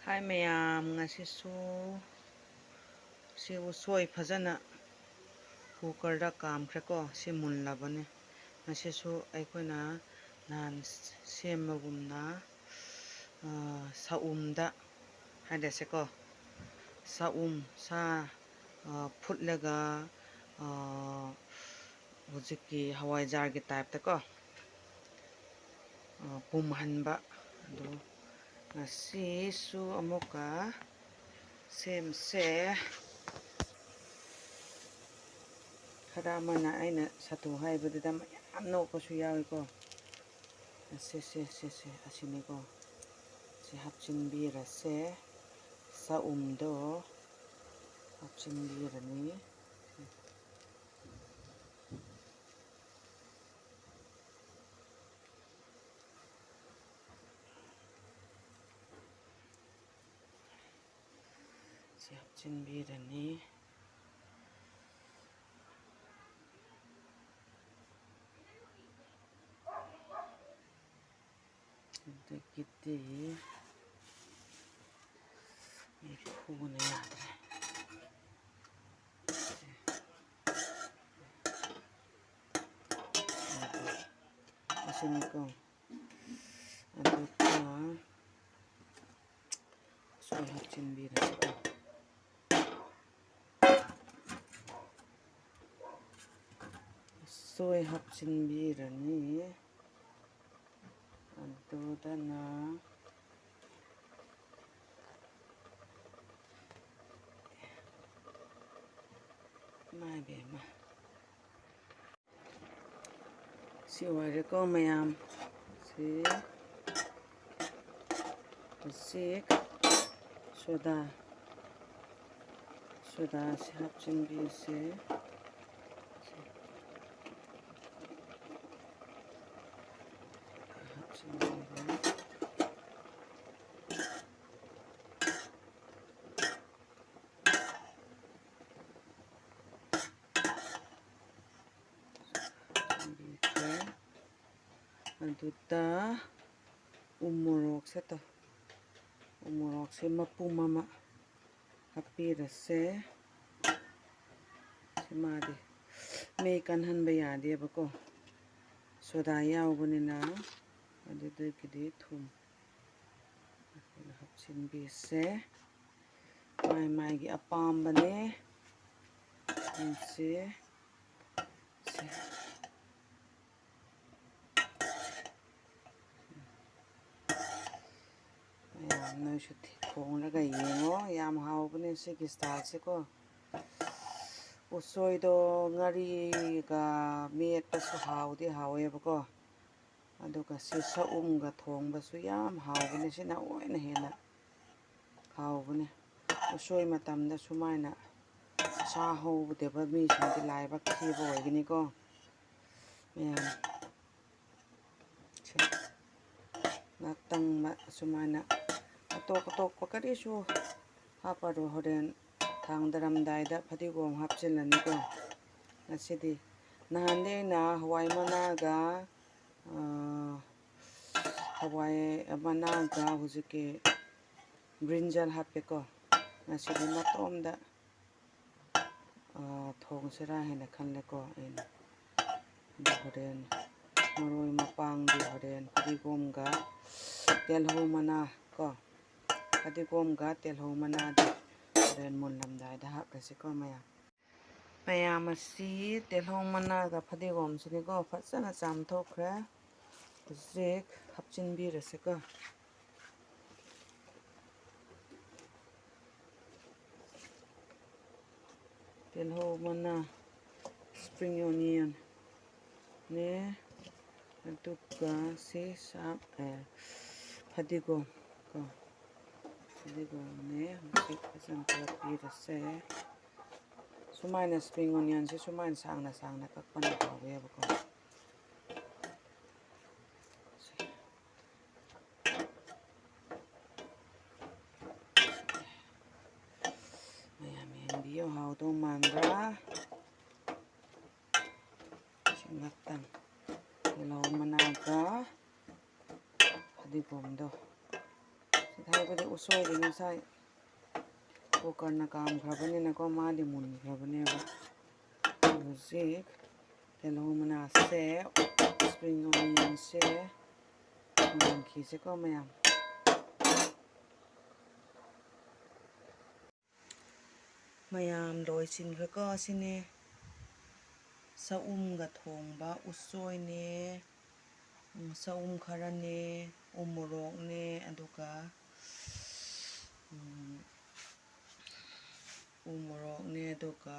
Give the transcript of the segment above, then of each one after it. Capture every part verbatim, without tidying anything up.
ꯍꯥꯏ ꯃꯌꯥꯝ, ꯉꯁꯤꯁꯨ ꯁꯤ ꯎꯁꯣꯏ ꯐꯖꯅ ꯀꯨꯀꯔꯗ ꯀꯥꯝꯈ꯭ꯔꯦꯀꯣ꯫ ꯁꯤ ꯃꯨꯜꯂꯕꯅꯦ꯫ ꯉꯁꯤꯁꯨ ꯑꯩꯈꯣꯏꯅ ꯅꯍꯥꯟ ꯁꯦꯝꯕꯒꯨꯝꯅ, ꯑ, ꯁꯥꯎꯝꯗ ꯍꯥꯏꯔꯁꯦꯀꯣ, ꯁꯥꯎꯝ ꯁꯥ, ꯑ, ꯐꯨꯠꯂꯒ, ꯑ, ꯍꯧꯖꯤꯛꯀꯤ ꯍꯋꯥꯏꯖꯥꯔꯒꯤ ꯇꯥꯏꯞꯇꯀꯣ, ꯑ, ꯄꯨꯝꯍꯟꯕ꯫ ꯑꯗꯨ ꯉꯁꯤꯁꯨ ꯑꯃꯨꯛꯀ ꯁꯦꯝꯁꯦ꯫ ꯈꯔ ꯑꯃꯅ ꯑꯩꯅ ꯁꯥꯇꯨ ꯍꯥꯏꯕꯗꯨꯗ ꯃꯌꯥꯝ ꯅꯣꯛꯄꯁꯨ ꯌꯥꯎꯏꯀꯣ꯫ ꯁꯦ, ꯁꯦ, ꯁꯦ, ꯁꯦ, ꯑꯁꯤꯅꯤꯀꯣ꯫ ꯁꯤ ꯍꯥꯞꯆꯤꯟꯕꯤꯔꯁꯦ꯫ ꯆꯥꯛꯎꯝꯗꯣ ꯍꯥꯞꯆꯤꯟꯕꯤꯔꯅꯤ꯫ ꯁꯤ ꯍꯥꯞꯆꯤꯟꯕꯤꯔꯅꯤ꯫ ꯑꯗꯒꯤꯗꯤ ꯃꯩꯈꯨꯅ ꯌꯥꯗ꯭ꯔꯦ꯫ ꯑꯁꯤꯅꯤꯀꯣ꯫ ꯑꯗꯨꯒ ꯎꯁꯣꯏ ꯍꯥꯞꯆꯤꯟꯕꯤꯔꯒꯦ꯫ ꯎꯁꯣꯏ ꯍꯥꯞꯆꯤꯟꯕꯤꯔꯅꯤ꯫ ꯑꯗꯨꯗꯅ ꯏꯃꯥ ꯏꯕꯦꯝꯃ꯫ ꯁꯤ ꯑꯣꯏꯔꯦꯀꯣ ꯃꯌꯥꯝ꯫ ꯁꯤ ꯍꯧꯖꯤꯛ ꯁꯣꯗꯥ, ꯁꯣꯗꯥꯁꯤ ꯍꯥꯞꯆꯤꯟꯕꯤꯁꯦ꯫ ꯍꯥꯞꯆꯤꯟꯕꯤꯔꯦ꯫ ꯊꯝꯕꯤꯈ꯭ꯔꯦ꯫ ꯑꯗꯨꯗ ꯎ ꯃꯣꯔꯣꯛꯁꯦ ꯇꯧ-, ꯎ ꯃꯣꯔꯣꯛꯁꯦ ꯃꯄꯨꯝ ꯑꯃ ꯍꯥꯞꯄꯤꯔꯁꯦ꯫ ꯁꯤ ꯃꯥꯗꯤ ꯃꯩ ꯀꯟꯍꯟꯕ ꯌꯥꯗꯦꯕꯀꯣ, ꯁꯣꯗꯥ ꯌꯥꯎꯕꯅꯤꯅ꯫ ꯑꯗꯨꯗꯒꯤꯗꯤ ꯊꯨꯝ ꯍꯥꯞꯆꯤꯟꯕꯤꯁꯦ꯫ ꯃꯥꯏ ꯃꯥꯏꯒꯤ ꯑꯄꯥꯝꯕꯅꯦ꯫ ꯁꯦ, ꯁꯦ꯫ ꯃꯌꯥꯝ ꯅꯣꯏꯁꯨ ꯊꯤ-, ꯊꯣꯡꯂꯒ ꯌꯦꯡꯉꯣ꯫ ꯌꯥꯝ ꯍꯥꯎꯕꯅꯦ ꯁꯤꯒꯤ ꯁ꯭ꯇꯥꯏꯜꯁꯦꯀꯣ꯫ ꯎꯁꯣꯏꯗꯣ ꯉꯥꯔꯤꯒ ꯃꯦꯠꯄꯁꯨ ꯍꯥꯎꯗꯤ ꯍꯥꯎꯋꯦꯕꯀꯣ꯫ ꯑꯗꯨꯒ ꯁꯤ ꯁꯛꯎꯝꯒ ꯊꯣꯡꯕꯁꯨ ꯌꯥꯝ ꯍꯥꯎꯕꯅꯦ꯫ ꯁꯤꯅ ꯑꯣꯏꯅ ꯍꯦꯟꯅ ꯍꯥꯎꯕꯅꯦ꯫ ꯎꯁꯣꯏ ꯃꯇꯝꯗ ꯁꯨꯃꯥꯏꯅ ꯁꯥ ꯍꯧꯗꯕ ꯃꯤꯁꯤꯡꯗꯤ ꯂꯥꯏꯕꯛ ꯊꯤꯕ ꯑꯣꯏꯒꯅꯤꯀꯣ꯫ ꯃꯌꯥꯝ ꯁꯦ, ꯉꯥꯛꯇꯪ ꯑꯁꯨꯃꯥꯏꯅ ꯑꯇꯣꯞ ꯑꯇꯣꯞꯄ ꯀꯔꯤꯁꯨ ꯍꯥꯞꯄꯔꯣꯏ꯫ ꯍꯣꯔꯦꯟ ꯊꯥꯡꯗꯔꯝꯗꯥꯏꯗ ꯐꯗꯤꯒꯣꯝ ꯍꯥꯞꯆꯤꯜꯂꯅꯤꯀꯣ꯫ ꯉꯁꯤꯗꯤ, ꯅꯍꯥꯟꯗꯤ ꯑꯩꯅ ꯍꯋꯥꯏ ꯃꯅꯥꯒ, ꯑꯥ, ꯍꯋꯥꯏ ꯃꯅꯥꯒ ꯍꯧꯖꯤꯛꯀꯤ ꯕ꯭ꯔꯤꯟꯖꯜ ꯍꯥꯞꯄꯦꯀꯣ꯫ ꯉꯁꯤꯗꯤ ꯃꯇꯣꯝꯗ ꯑꯥ, ꯊꯣꯡꯁꯤꯔꯥ ꯍꯥꯏꯅ ꯈꯜꯂꯦꯀꯣ ꯑꯩꯅ꯫ ꯑꯗꯨ ꯍꯣꯔꯦꯟ ꯃꯔꯣꯏ ꯃꯄꯥꯡꯗꯤ ꯍꯣꯔꯦꯟ ꯐꯗꯤꯒꯣꯝꯒ ꯇꯤꯜꯍꯧ ꯃꯅꯥ ꯀꯣ, ꯐꯗꯤꯒꯣꯝꯒ ꯇꯤꯜꯍꯧ ꯃꯅꯥꯗꯤ ꯍꯣꯔꯦꯟ ꯃꯨꯜꯂꯝꯗꯥꯏꯗ ꯍꯥꯞꯂꯁꯤꯀꯣ ꯃꯌꯥꯝ꯫ ꯃꯌꯥꯝ ꯑꯁꯤ ꯇꯤꯜꯍꯧ ꯃꯅꯥꯒ ꯐꯗꯤꯒꯣꯝꯁꯤꯅꯤꯀꯣ ꯐꯖꯅ ꯆꯥꯝꯊꯣꯛꯈ꯭ꯔꯦ꯫ ꯍꯧꯖꯤꯛ ꯍꯥꯞꯆꯤꯟꯕꯤꯔꯁꯤꯀꯣ꯫ ꯇꯤꯜꯍꯧ ꯃꯅꯥ, spring onion ꯅꯦ, ꯑꯗꯨꯒ ꯁꯤ ꯁꯥ-, ꯑꯦ, ꯐꯗꯤꯒꯣꯝ ꯀꯣ, ꯐꯗꯤꯒꯣꯝꯅꯦ꯫ ꯍꯧꯖꯤꯛ ꯐꯖꯅ ꯇꯣꯠꯄꯤꯔꯁꯦ꯫ ꯁꯨꯃꯥꯏꯅ spring onionꯁꯦ ꯁꯨꯃꯥꯏꯅ ꯁꯥꯡꯅ ꯁꯥꯡꯅ ꯀꯛꯄꯅ ꯍꯥꯎꯋꯦꯕꯀꯣ꯫ ꯃꯌꯥꯝ ꯌꯦꯡꯕꯤꯌꯨ, ꯍꯥꯎꯗꯧ ꯃꯥꯟꯕ꯭ꯔꯥ? ꯁꯤ ꯉꯥꯛꯇꯪ ꯇꯤꯜꯍꯧ ꯃꯅꯥꯒ ꯐꯗꯤꯒꯣꯝꯗꯣ ꯁꯤꯗ ꯍꯥꯏꯕꯗꯤ ꯎꯁꯣꯏꯗꯤ ꯉꯁꯥꯏ ꯀꯨꯀꯔꯅ ꯀꯥꯝꯈ꯭ꯔꯕꯅꯤꯅꯀꯣ, ꯃꯥꯗꯤ ꯃꯨꯟꯈ꯭ꯔꯕꯅꯦꯕ꯫ ꯍꯧꯖꯤꯛ ꯇꯤꯜꯍꯧ ꯃꯅꯥꯁꯦ, spring onionꯁꯦ ꯃꯨꯟꯈꯤꯁꯦꯀꯣ ꯃꯌꯥꯝ꯫ ꯃꯌꯥꯝ ꯂꯣꯏꯁꯤꯟꯈ꯭ꯔꯦꯀꯣ꯫ ꯁꯤꯅꯦ ꯆꯎꯝꯒ ꯊꯣꯡꯕ ꯎꯁꯣꯏꯅꯦ, ꯎꯝ, ꯆꯎꯝ ꯈꯔꯅꯦ, ꯎ ꯃꯣꯔꯣꯛꯅꯦ, ꯑꯗꯨꯒ, ꯎꯝ, ꯎ ꯃꯣꯔꯣꯛꯅꯦ, ꯑꯗꯨꯒ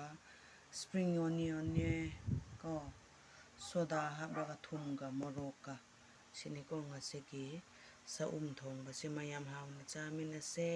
spring onionꯅꯦ ꯀꯣ, ꯁꯣꯗꯥ ꯍꯥꯞꯂꯒ ꯊꯨꯝꯒ ꯃꯣꯔꯣꯛꯀ꯫ ꯁꯤꯅꯤꯀꯣ ꯉꯁꯤꯒꯤ ꯆꯎꯝ ꯊꯣꯡꯕꯁꯦ꯫ ꯃꯌꯥꯝ ꯍꯥꯎꯅ ꯆꯥꯃꯤꯟꯅꯁꯦ꯫